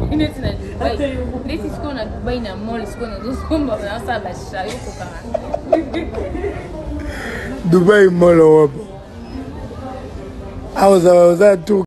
Neti na Dubai. Neti sikoyo na Dubai na mall sikoyo nazosomba nazosala bashayo kokanga. Dubai mall wapi? Awa oza tour.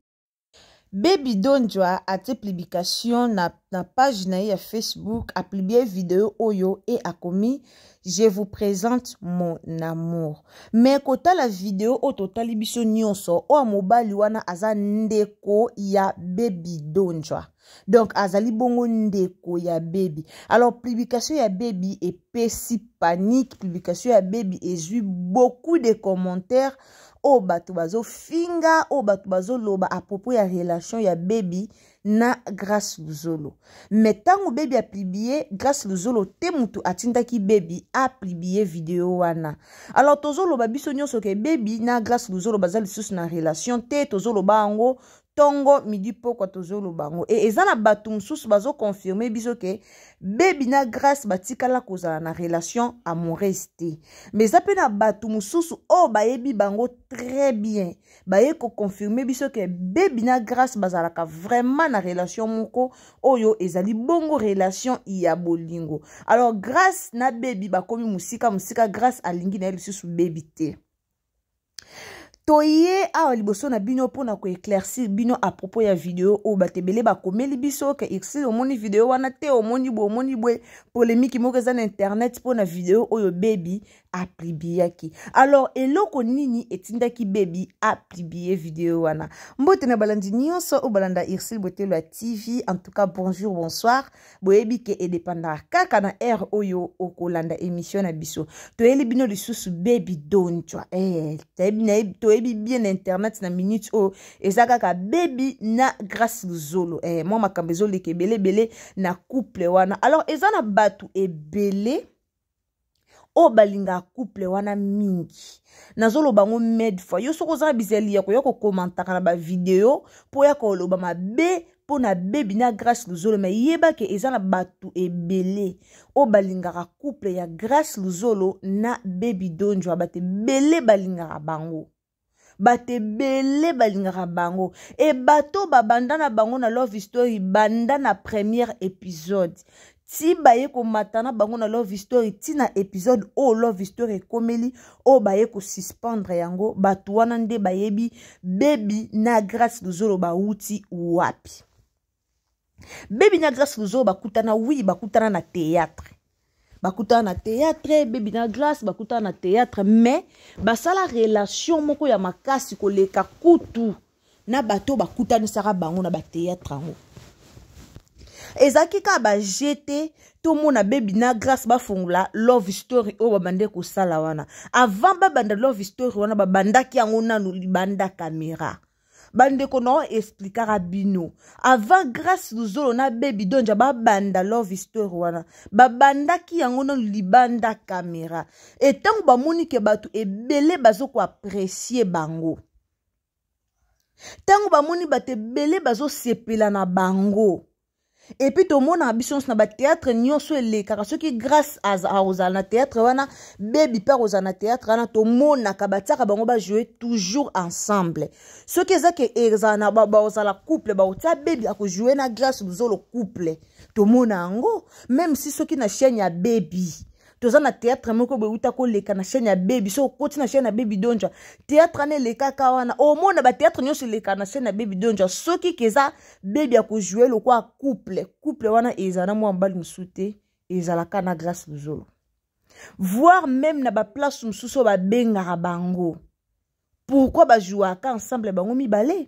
Baby Dondjwa atie publication na, na page na ye ya Facebook, apublie video oyo e akomi je vous présente mon amour. Mais kotala video oyo totali biso nyonso, oyo mobali wana aza ndeko ya Baby Dondjwa. Donc azali bongo ndeko ya Baby. Alors publication ya Baby epesi panique, publication ya Baby ezwi beaucoup de commentaires oyo bato bazofinga, oyo bato bazoloba à propos ya relation ya Baby na Grace Luzolo. Mais ntango Baby apublie, Grace Luzolo te mutu atindaki Baby apublie video wana. Alors tozoloba biso nyonso ke Baby na Grace Luzolo baza lisusu na relation te, tozoloba yango tongo midi pokwa, tozoloba yango. E eza na bato mosusu bazokonfirme biso ke Baby na Grace batikala kozala na relation amoureuse te. Mais eza mpe na bato mosusu oyo bayebi bango très bien, baye kokonfirme biso ke Baby na Grace bazalaka vraiment na relation moko oyo ezali bongo relation ya bolingo. Alors Grace na Baby bakomi mosika mosika, Grace alingi na ye lisusu Baby te. Toye awa liboso na bino mpona koéclaircir bino à propos ya video oyo bato ebele bakomeli biso ke Ursule omoni video wana te, omoni boye, omoni boye, polémique moko eza na internet mpona video oyo Baby apubliaki. Alors eloko nini etindaki Baby apublie video wana? Mbote na balandi nyonso oyo balanda Ursule Botelo ya TV. En tout cas bonjour, bonsoir. Boyebi ke edépendaka kaka na heure oyo okolanda émission na biso. Toyeli bino lisusu Baby Dondjwa. Toyebi bien na internet na minute oyo eza kaka Baby na Grace Luzolo. Mwa makambo ezoleka ebele ebele na couple wana. Alors eza na bato ebele oyo balingaka couple wana mingi. Nazoloba yango made fois. Yo soki oza na bizali ya koya kokomantaka na bavideo mpo ya koloba mabe mpo na Baby na Grace Luzolo, me yeba ke eza na bato ebele oyo balingaka couple ya Grace Luzolo na Baby Dondjwa. Bato ebele balingaka bango, bato ebele balingaka bango. E bato babanda na bango na Love Story banda na première épisode ti baye komata na bango na Love Story ti na épisode oyo Love Story ekomeli oyo baye kosuspendre yango. Bato wana nde bayebi Baby na Grace Luzolo bawuti wapi. Baby na Grace Luzolo bakutana, oui, bakutana na théâtre, bakutana na théâtre. Baby na Grace bakutana na théâtre, mais basala relation moko ya makasi koleka kutu na bato bakutanisaka bango na bathéâtre yango. Ezalaki kaka baje te tomona Baby na Grace bafongola Love Story oyo babande kosala wana. Avant babanda Love Story wana, babandaki yango nanu libanda caméra. Bandeko na oyo explikaka bino, avant Grace Luzolo na Baby Dondja babanda Love Story wana, babandaki yango nanu libanda caméra. E ntango bamoni ke bato ebele bazokoapprécier bango, ntango bamoni bato ebele bazosepela na bango, et puis tomonaka biso nyonso na bathéâtre nyonso elekaka, soki Grâce akozala na théâtre wana, Baby mpe akozala na théâtre wana, tomonaka batiaka bango bajoue toujours ensemble. Soki eza ke ezala na bazala couple, bakotia Baby akojoue na Grâce Luzolo couple, tomona yango. Même si soki na chaîne ya Baby toza na théâtre moko boye euta koleka na chaîne ya Baby, soki okoti na chaîne ya Baby Dondjwa, théâtre wana elekaka wana, omona bathéâtre nyonso elekaka na chaîne ya Baby Dondjwa, soki keza Baby akojoue lokwa couple, couple wana ezala na mwa mobali mosusu te, ezalaka na Grâce Luzolo. Voire même na baplace mosusu oyo babengaka bango, pourquoi bajouaka ensemble bango mibale?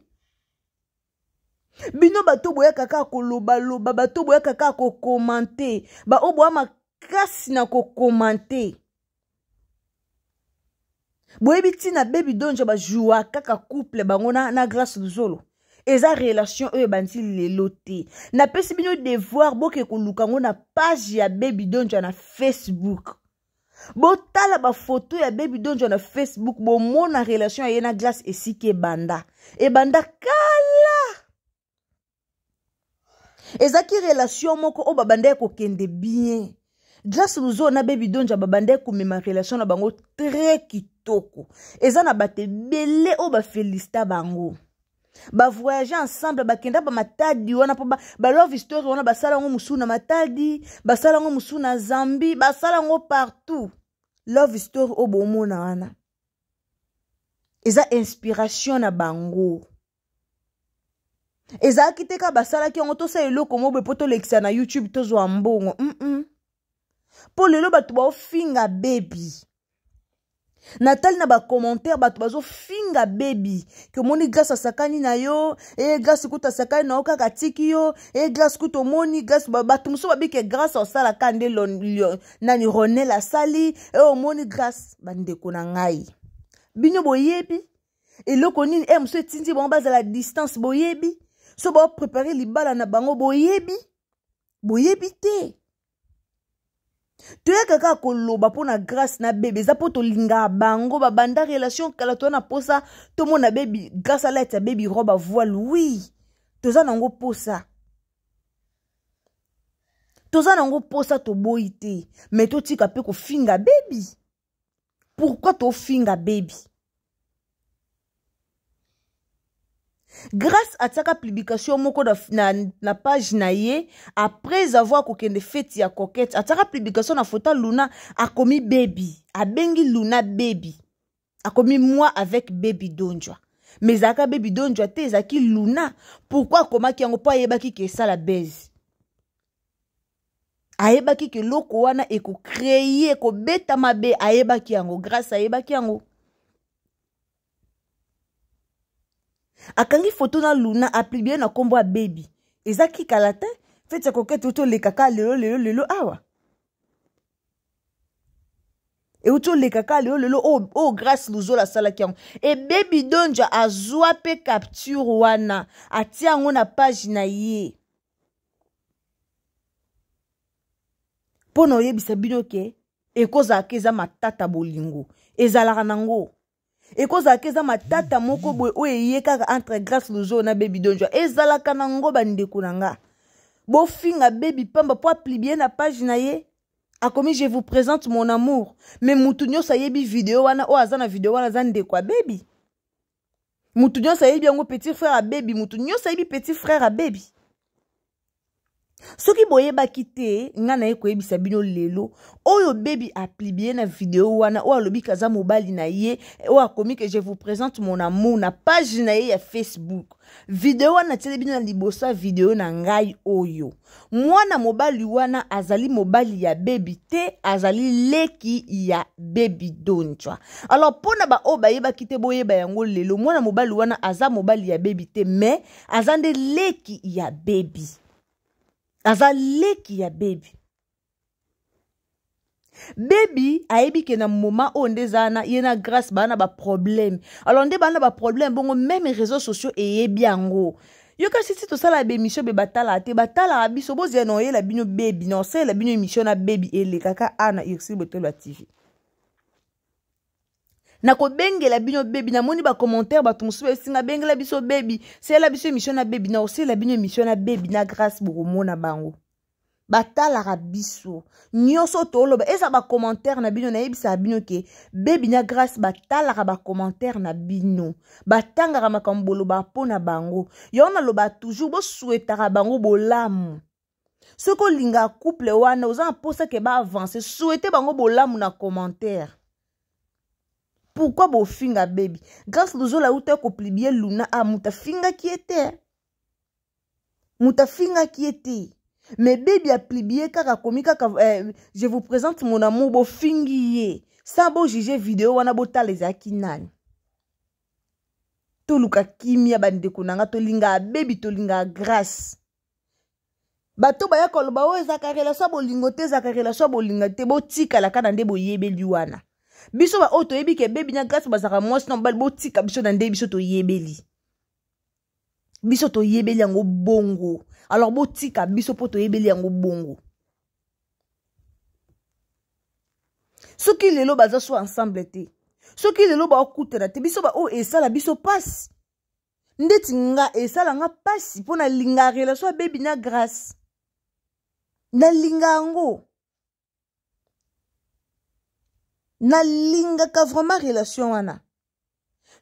Bino bato boyaka kaka kolobaloba, bato boyaka kaka kokomante, baoyo boya makasi na kokomante, boyebi ntina Baby Dondja bajouaka kaka couple bango na Grâce Luzolo? Eza relation oyo ebandi lelo te. Napesi bino devoir, boke koluka yango na page ya Baby Dondja na Facebook, botala bafoto ya Baby Dondja na Facebook, bomona relation ya ye na Grâce esika ebanda. Ebanda kala, ezalaki relation moko oyo babandaki kokende bien. Grâce Luzolo na Baby Dondja babandaki komema relation na bango très kitoko. Eza na bato ebele oyo bafélicita bango. Bavoyage ensemble, bakenda bamatadi wana mpo balove story wana basala yango mosusu na Matadi, basala yango mosusu na Zambie, basala yango partout. Love story oyo bomona wana eza inspiration na bango. Ezalaki te kaka basalaki yango tosala eloko moko boye mpo tolekisa na YouTube, tozwa mbongo. Mpo lelo bato baofinga Bebi, natali na bacommentaire, bato bazofinga Bebi ke omoni Grâce asakani na yo, e Grâce kuta asakani na yo kaka atiki yo, e Grâce kuta omoni Grâce. Bato mosusu babi ke Grâce asalaka nde nani Ronel asali, e omoni Grâce. Bandeko na ngai, bino boyebi eloko nini e mosusu etindi bango bazala distance? Boyebi so baoprépare libala na bango? Boyebi? Boyebi te. Toyaka kaka koloba mpo na Grâce na Bebe eza mpo tolingaka bango, babanda relation kala, toza na posa tomona Bebi, Grâce alati ya Bebi robe à voile. Oui, toza nango posa, toza nango posa, toboyi te, me totika mpe kofinga Bebi. Pourquoi tofinga Bebi? Grâce atiaka publication moko na page na ye après avoir kokende feti ya Coquette. Atiaka publication na foto ya Luna, akomi Bebi, abengi Luna Bebi, akomi "moi avec Baby Donjwa", mais ezalaka Baby Donjwa te, ezalaki Luna. Pourquoi akomaki yango? Mpo ayebaki ke esala base, ayebaki ke eloko wana ekocréer, ekobeta mabe. Ayebaki yango, Grâce ayebaki yango. Akangi foto na Luna, apublier na nkombo ya Bebi. Eza kikala te, feti ya Coquette euti oleka lelo lelo lelo awa, euti oleka kaka lelo lelo oyo oh, Grâce Luzola asalaki yango. Ebebi Donja azwa mpe capture wana, atia yango na page na ye mpo na oyebisa bino ke ekozalaka eza matata. Bolingo ezalaka nango, ekozalaka eza matata moko boye oyo eye kaka entre Grâce Luzo na Bebi Donjwa. Ezalaka nango. Bandeko na nga, bofinga Bebi pamba mpo apublier na page na ye, akomi "Je vous présente mon amour", mais mutu nyonso ayebi video wana. Oyo aza na video wana aza ndeko ya Bebi, mutu nyonso ayebi yango, petit frère ya Bebi, mutu nyonso ayebi petit frère ya Bebi. Soki boyebaki te, ngai naye koyebisa bino lelo oyo Bebi apublier na video wana, oyo alobi kaza mobali na ye, oyo akomi ke "Je vous présente mon amour" na page na ye ya Facebook. Video wana natieli bino na liboso ya video na ngai oyo. Mwana mobali wana azali mobali ya Bebi te, azali leki ya Bebi Donjwa. Alors, mpo na baoyo bayebaki te, boyeba yango lelo: mwana mobali wana aza mobali ya Bebi te, mais aza nde leki ya Bebi, aza leki ya Bebi. Bebi ayebi ke na moment oyo nde eza wana, ye na Grâce baa na baproblème. Alors nde baa na baproblème bongo, même réseaux sociaux eyebi yango. Yoka, sisi tosala baémission be batalaka te, batalaka biso. Bozela na oyela bino Bebi, na osalela bino émission na Bebi elekaka a na Ursule Botelo ya TV. Nakobengela bino Bebi. Namoni bacommentaire, bato mosusu esinga bengela biso Bebi, salela biso émission na Bebi. Na osalela bino émission na Bebi na Grâce, bokomona bango batalaka biso nyonso toloba. Eza bacommentaire na bino, nayebisaka bino ke Bebi na Grâce batalaka bacommentaire na bino, batangaka makambo bolobaka mpo na bango. Yango nalobaka toujours, bosouhaitaka bango bolamu. Soki olingaka couple wana, oza na mposa ke baavance, souhaite bango bolamu na commentaire. Pourquoi bofinga Bebi? Grâce Luzola uta kopublier Luna, a moto afingaki ye te, moto afingaki ye te, mais Bebi apublier kaka, akomi kaka "Je vous présente mon amour", bofingi ye sans bojuger video wana. Botala ezalaki nani. Toluka kimia, bandeko na nga. Tolingaka Bebi, tolingaka Grâce. Bato baya koloba oyo ezalaka relation ya bolingo te, ezalaka relation ya bolingo te. Botikala kaka nde boyebeli wana. Biso baoyo toyebi ke Bebi na Grâce bazalaka mwasi na mobali, botika biso na nde biso toyebeli, biso toyebeli yango bongo. Alors botika biso mpo toyebeli yango bongo. Soki lelo baza so ensemble te, soki lelo baokutana te, biso baoyo esala biso mpasi. Ndeti nga, esala nga mpasi mpo nalinga relation ya Bebi na Grâce, nalinga yango, nalingaka vraiment relation wana.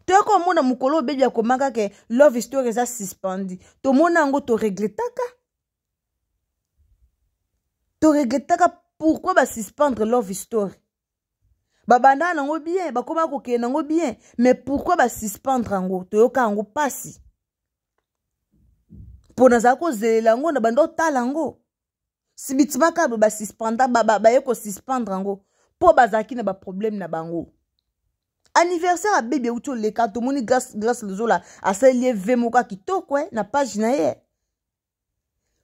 Toyaka omona mokolo oyo Bebi akomaka ke love story eza suspendi, tomona yango, toregretaka, toregretaka pourquoi basuspendre love story. Babandaka nango bien, bakomaka kokende nango bien, mais pourquoi basuspendre yango? Toyoka yango mpasi mpo nazala kozelela yango na banda otala yango sibitimaka boye, basuspenda, baye kosuspendre yango mpo bazalaki na baproblème na bango. Anniversaire ya Bebi euti oleka, tomoni Grâce Luzola asaleli ye ve moko ya kitoko na page na ye.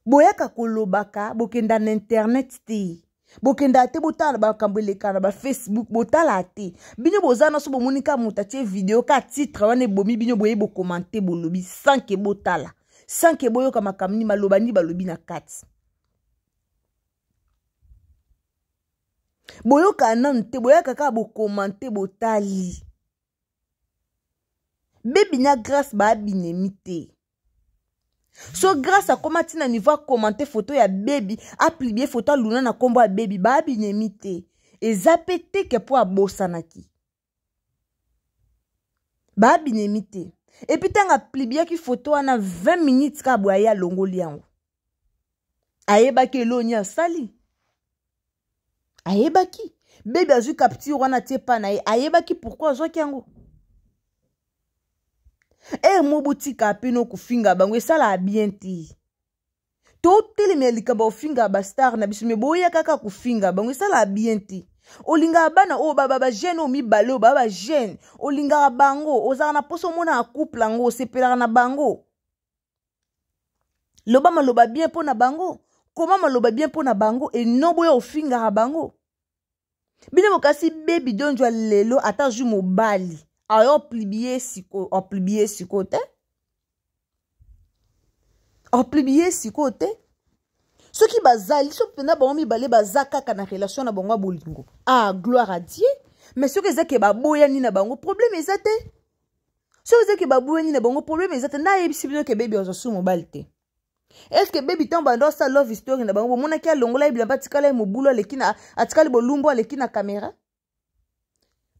Boyaka kolobaka, bokenda na internet te, bokendaka te, botala na makambo elekaka na bafacebook, botala te. Bino boza na so, bomoni kaka moto atie video, ka titre wana ebomi bino, boye bokomante, bolobi sans ke botala, sans ke boyoka makambo nini maloba nini balobi na kati. Boyoka nanu te, boyaka kaka bokomante, botali. Bebi na Grâce baabinemi te. So Grâce akóma ntina niveau akomante foto ya Bebi, apublie foto aluna na nkombo ya Bebi, baabinemi te. Eza mpe te ke mpo abosanaki, baabinemi te. Et puis ntango apubliaki foto wana, 20 minutes kaka boye, aye alongoli yango. Ayebaki eloni asali, ayebaki Bebi azwi capture wana, atie pa na ye, ayebaki pourquoi azwaki yango. Ere mo botika peno kofinga bango, esalaka bien te. Totelemela likambo ya kofinga bastar na biso, me boya kaka kofinga bango, esalaka bien te. Olingaka bana oyo bajeune oyo mibale oyo baa bajeune, olingaka bango, ozalaka na mposa omonaka couple yango, osepelaka na bango, loba maloba bien mpo na bango, koma maloba bien mpo na bango, eno boya ofingaka bango. Bino bokasi Bebi Donjwa lelo ata azwi mobali, ayo opublie sikoyo, opublie sikoyo te, opublie sikoyo te. Soki bazali, soki mpenza bango mibale baza kaka na relation na bango ya bolingo, ah, gloire à Dieu. Mais soki eza ke baboyani na bango, problème eza te. Soki eza ke baboyani na bango, problème eza te. Nayebisi bino ke Bebi azwa su mobali te. Est-ce Bebi, ntango bando asala love story na bango, bomonaki alongola ye bilamba, atikala ye mobulu, aleki na, atikali bolumbu, aleki na kamera?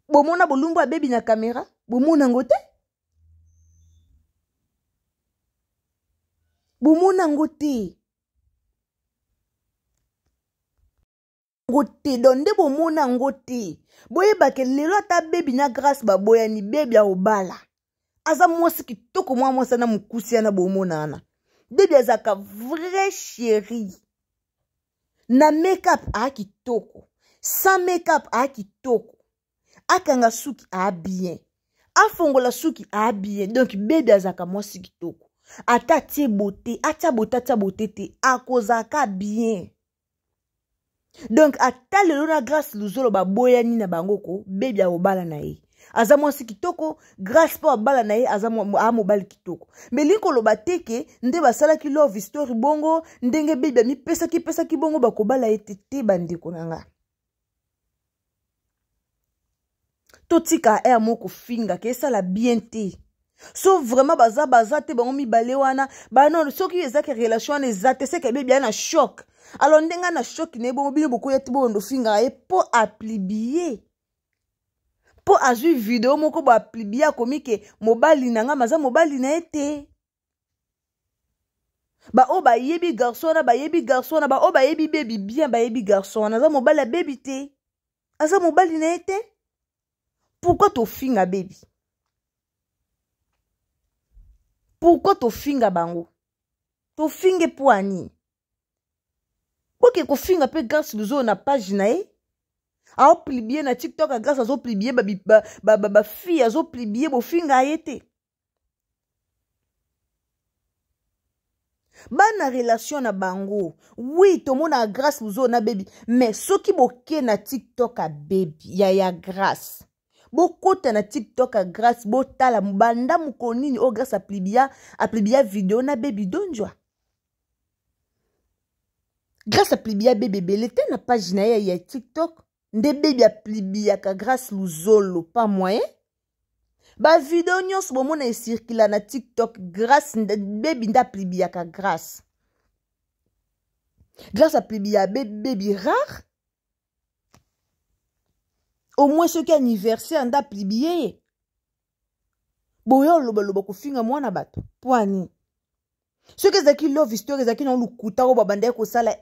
Bomona bolumbu abebi na kamera? Bomona yango te, bomona yango te, ngo te. Donc nde bomona yango te, boyebake lelo ata Bebi na Grâce baboyani, Bebi aobala, aza mwasi kitoko, mwa mwasi ana mokusi ana, bomona wana Bebi azalaka vrai chéri na make-up, aa kitoko, sans make-up aa kitoko, akanga suki aa bien, afongola suki aa bien. Donc Bebi azalaka mwasi kitoko, ata atie bote, atia bote, atia bote te, akozalaka bien. Donc ata lelo na Grâce Luzolo baboyani na bango ko, Bebi akobala na ye, aza mwasi kitoko. Grâce mpo abala na ye, aza aa mobali kitoko. Me elingi koloba te ke nde basalaki love story bongo, ndenge Bebi amipesaki pesaki bongo, bakobala ye te. Te, bandeko na nga, totika aire moko kofinga ke esala bien te. So vraiment baza te, bango mibale wana bano, soki ezaki relation wana eza te, seke Bebi aya na choc. Alors ndenge na choc na ye bongo, bino bokoya te, boyondo ofingaka ye mpo apublie, mpo azwi video moko bo apublie, akomi ke mobali na nga, maza mobali na ye te. Baoyo bayebi garçon wana, bayebi garçon wana, baoyo bayebi Bebi bien, bayebi garçon wana aza mobali ya Bebi te, aza mobali na ye te. Pourquoi tofinga Bebi? Pourquoi tofinga bango? Tofinge mpo ani? Boke kofinga mpe Grâce Luzoyo na page na ye, aopublie na TikTok ya Grâce, azopublie bafille ba, ba, ba, ba azopublie, bofinga ye te. Bana relation na bango, oui, tomona Grâce Luzoyo na Bebi, mais soki boke na TikTok ya Bebi, ya Grâce, bokota na TikTok ya Grâce, botala banda mokolo nini oyo Grâce apublia video na Bebi Donjwa. Grâce apublia Bebi ebele te na page na ye ya TikTok. Nde Bebi apubliaka Grâce Luzolo, pas moyen. Bavideo nyonso bomona esirkila na TikTok, Grâce, Bebi nde apubliaka Grâce. Grâce apublia Bebi rare, au moins soki anniversaire nde apublie ye. Boya olobaloba kofinga mwana bato mpo ani? Soki ezalaki love story, ezalaki na lokuta oyo babandaki kosala,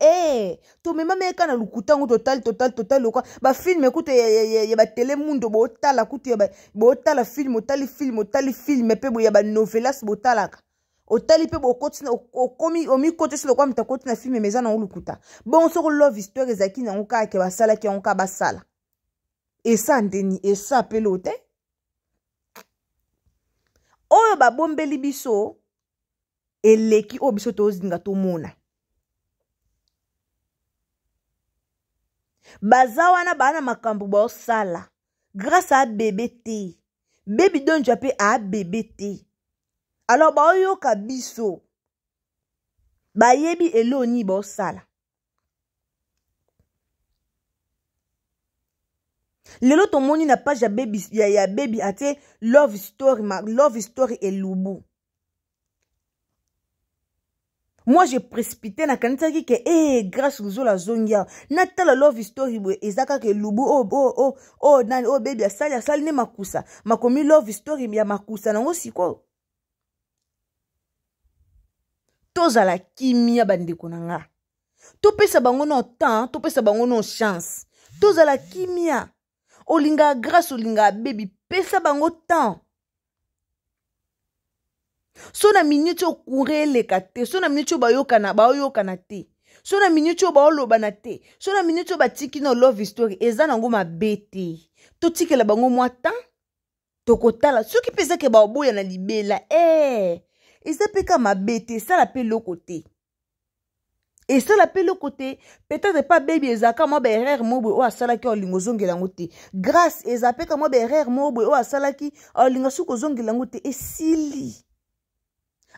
tomemami eka na lokuta yango. Totali, totali, totali lokwa bafilm kutu ya batelemundo. Botala kutu, botala film, otali film, otali film mpe ya banovelas botalaka, otali mpe bokoti, okomi omikotisi lokwa moto akoti na film, mais eza nango lokuta. Bongo soko love story ezalaki nango kaka ke basalaki yango kaka, basala esa ndeni esa pelo te. Oyo babombeli biso eleki oyo biso tozinga tomona. Baza wana, baa na makambo baosala grâce a bebe te, Baby Donja mpe a bebe te. Alors baoyoka biso, bayebi eloo nini baosala. Lelo tomoni na page ya Baby, ya Baby atie love story, ma, love story elubu. Moi, je précipité, nakanisaki ke Grâce Luzola azongi awa. Natala love story boye, eza kaka elubu oyo oh, oh, oh, oh, nani oyo Baby asali, asali nde makusa, makomi love story ya makusa nango. Sikoyo tozala kimia, bandeko na nga. Topesa bango no temps, topesa bango no chance, tozala kimia. Olingaka Grâce, olingaka Baby, pesa bango temps. So na minute oyo courant eleka te, so na minute oyo bayokana, baoyokana te, so na minute oyo baolobana te, so na minute oyo batiki no love story, eza nango mabe te. Totikela bango mwa temps, tokotala soki mpe ezake baoboya na libela. Eza mpe ka mabe te, esala mpe eloko te, esala mpe eloko te. Peut-être pa Baby ezalaka mwa baerreur moko boye oyo asalaki, olinga ozongela yango te. Grâce eza mpe ka mwa baerreur moko boye oyo asalaki, olinga soki ozongela yango te. Esili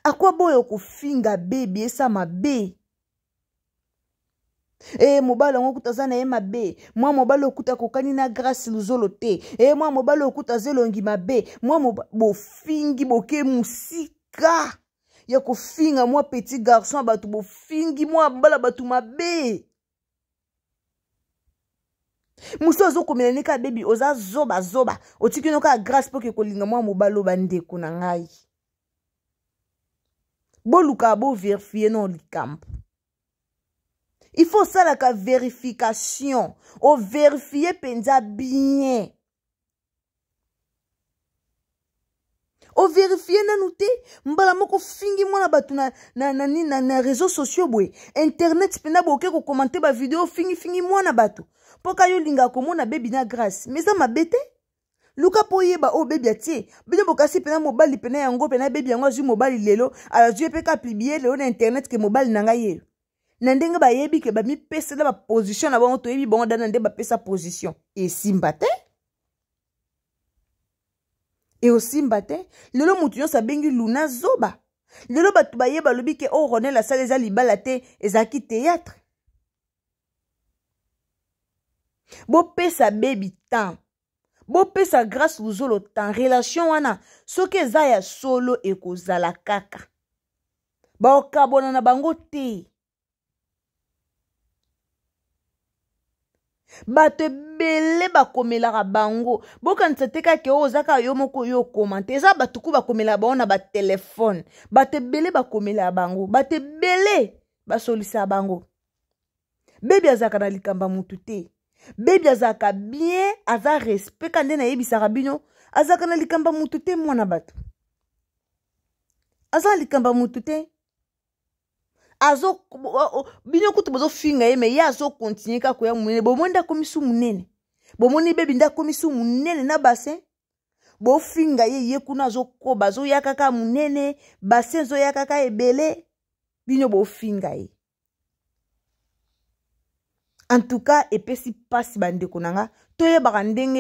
akwa boyo kofinga Baby esa mabe. Mobali yango kuta aza na ye mabe. Mwa mobali okuta akokani na Grâce Luzolo te. Mwa mobali okuta aza elongi mabe. Mwa bofingi, boke mosika ya kofinga mwa petit garçon ya bato, bofingi mwa bala bato mabe. Mosu azokomela ne kaka Baby oza zoba zoba, otiki no kaka Grâce mpo ke kolinga mwa mobali oyo. Bandeko na ngai, bolukaka boverifie no likambo. Il faut osalaka vérification, overifie mpenza bien. Overifie nanu te, mbala moko fingi mwana bato na réseaux sociaux boye, internet mpena boke kokomante bavideo, fingifingi mwana bato mpo ka yo olingaka komona Baby na Grâce. Mais eza mabe te, luka mpo oyeba oyo Baby atie bino. Bokasi mpena mobali mpena yango mpena Baby yango azwi mobali lelo, azwi ye mpe ka publie lelo na internet ke mobali na ngai yeyo. Na ndenge bayebi ke bamipesela baposition na bango, toyebi bango dana nde bapesa position, esimba te, eosimba te. Lelo motu nyonso abengi Luna zoba. Lelo bato baye balobi ke oyo Ronel asali eza libala te, ezalaki théâtre. Bopesa Baby temps, bopesa Grâce Luzolo temps. Relation wana soki eza ya solo, ekozala kaka, baokabwana na bango te. Bato ebele bakomelaka bango, bokanisa te kaka oyo oza kaka yo moko oyo okoma te. Eza bato ku bakomelaka bango na batelefone, bato ebele bakomelaka bango, bato ebele basolisaka bango. Baby azalaka na likambo ya motu te. Baby azalaka bien, aza respect ka nde nayebisaka bino, azalaka na likambo ya motu te. Mwana bato aza na likambo ya motu te. Azo bino kutu bozofinga ye, mais ye azokontinue kaka koya monene. Bomoni nde akomi su monene, bomoni Baby nde akomi su monene na bassin. Bofinga ye, ye kuna azokoba, azoya kaka monene, bassin ezoya kaka ebele, bino bofinga ye. En tout cas epesi mpasi, bandeko na nga. Toyebaka ndenge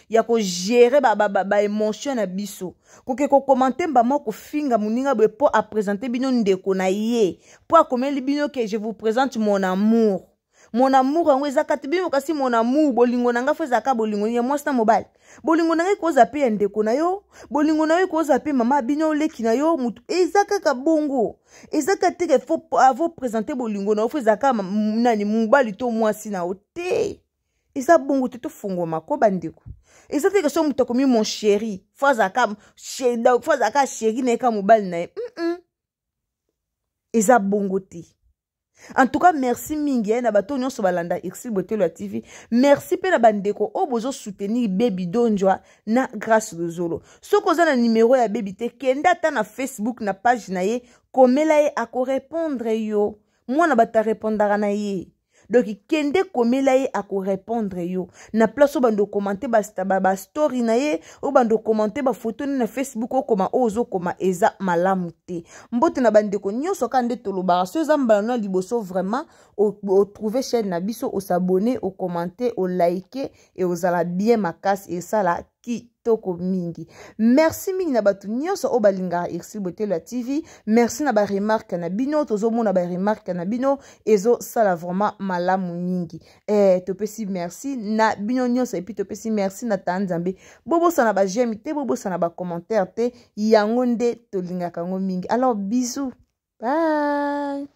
ya kogérer baémotion ba na biso. Koke kokomante mbama, kofinga moninga boye mpo aprésente bino ndeko na ye, mpo akomeli bino ke je vous présente mon amour. Mon amour yango eza kati bino, kasi mon amour, bolingo na nga fo ezalaka bolingo ya mwasi na mobali. Bolingo na ngai ekozala mpe ya ndeko na yo, bolingo na yo ekozala mpe mama bino, oleki na yo, mutu. Eza kaka bongo, eza kaka te ke faut avo présente bolingo na yo fo ezalaka nani, mobali to mwasi na yo te. Eza bongo te, tofungwama ko bandeko. Eza te ke so moto akomi mon chéri, fo azalaka chéri na ye ka mobali na ye. Eza bongo te. En tout cas, merci mingi eh, na bato nyonso balanda Ursule Botelo ya TV. Merci mpe na bandeko oyo bozo soutenir Baby Dondjwa na Grâce Luzolo. Soki oza na numero ya Baby te, kende ata na Facebook na page na ye, komela ye, akorépondre yo. Mwana bato arépondaka na ye. Donc kende komela ye, akorépondre yo. Na place oyo bando okomante ba story na ye, oyo bando okomante bafoto na Facebook, okoma oyo ozokoma eza malamu te. Mbote na bandeko nyonso, kaka nde tolobaka, so eza mbala na liboso vraiment otrouve chaîne na biso, osabone, okomante, olike e ozala bien makasi, esala kitoko mingi. Merci mingi na bato nyonso oyo balingaka Ursule Botelo ya TV. Merci na baremarque na bino, tozomona baremarque na bino ezosala vraiment malamu mingi. Topesi merci na bino nyonso, et puis topesi merci na ta Nzambe. Bobosana baj'aime te, bobosana bacommentaire te, yango nde tolingaka yango mingi. Alors bisous, bye.